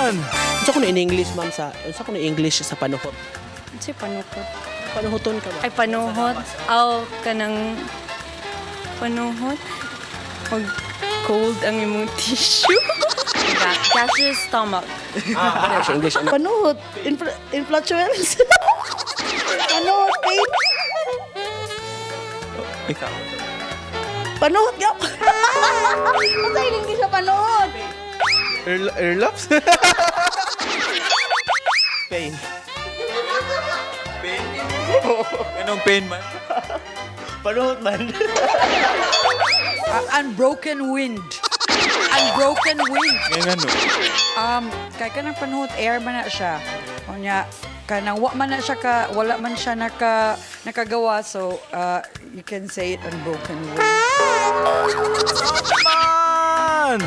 Man! Unsa kuno in English, ma'am, sa unsa kuno English sa panuhot? Si panuhot. Panuhoton ka ba? Ay, panuhot. Aw, kanang panuhot. Pag cold ang imong tissue. Gaseous stomach. Ah, ano siya English? Ano? Panuhot. Influence. Panuhot, pain. Ikaw. Panuhot, gap. Basta hindi siya panuhot. Earlobes? Pain. Pain? Anong pain man? Panuhot man. Unbroken wind. Unbroken wind. Ngayon ano? Kay kanang panuhot air man na siya. Unya kanang wa man na siya ka wala man siya nakagawa, so you can say it, unbroken wind. Man!